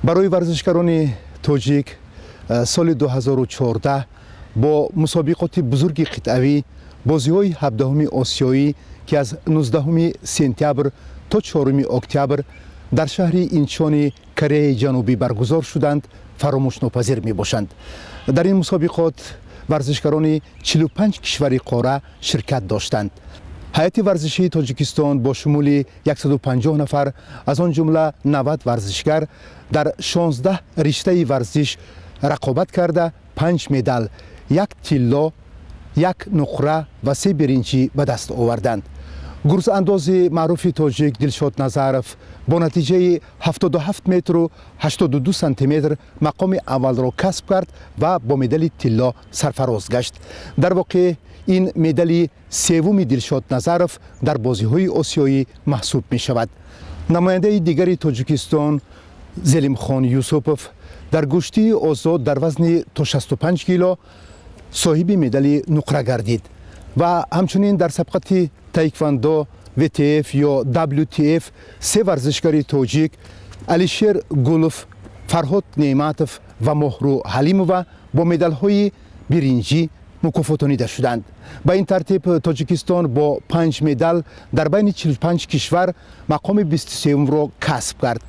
Барои варзишгарони тоҷик соли 2014 бо мусобиқоти бузурги қитъавӣ, бозиҳои 17-уми осиёӣ, ки аз 19 сентябр то 4 октябр дар шаҳри Инчони Кореяи Ҷанубӣ баргузор шуданд, фаромӯшнопазир мебошанд. Дар ин мусобиқот варзишгарони 45 кишвари қора ширкат доштанд. Ҳайати варзишии Тоҷикистон бо шумули 150 нафар, аз он ҷумла 90 варзишгар, дар 16 риштаи варзиш рақобат карда, панҷ медал: як тилло, як нуқра ва се биринҷӣ ба даст оварданд. Гурзандози маъруфи тоҷик Дилшод Назаров бо натиҷаи 77 метру 82 сантиметр мақоми аввалро касб кард ва бо медали тилло сарфароз гашт. Дар воқеъ, ин медали севуми Дилшод Назаров дар бозиҳои осиёӣ маҳсуб мешавад. Намояндаи дигари Тоҷикистон Зелимхон Юсупов дар гӯштии озод дар вазни то 65 кило соҳиби медали нуқра гардид ва ҳамчунин дар сабқати таеквондо WTF ё WTF се варзишгари тоҷик, Алишер Гулов, Фарҳод Неъматов ва Моҳрӯ Ҳалимова, бо медалҳои биринҷӣ мукофотонида шуданд. Ба ин тартиб, Тоҷикистон бо панҷ медал дар байни 45 кишвар мақоми 23-умро касб кард.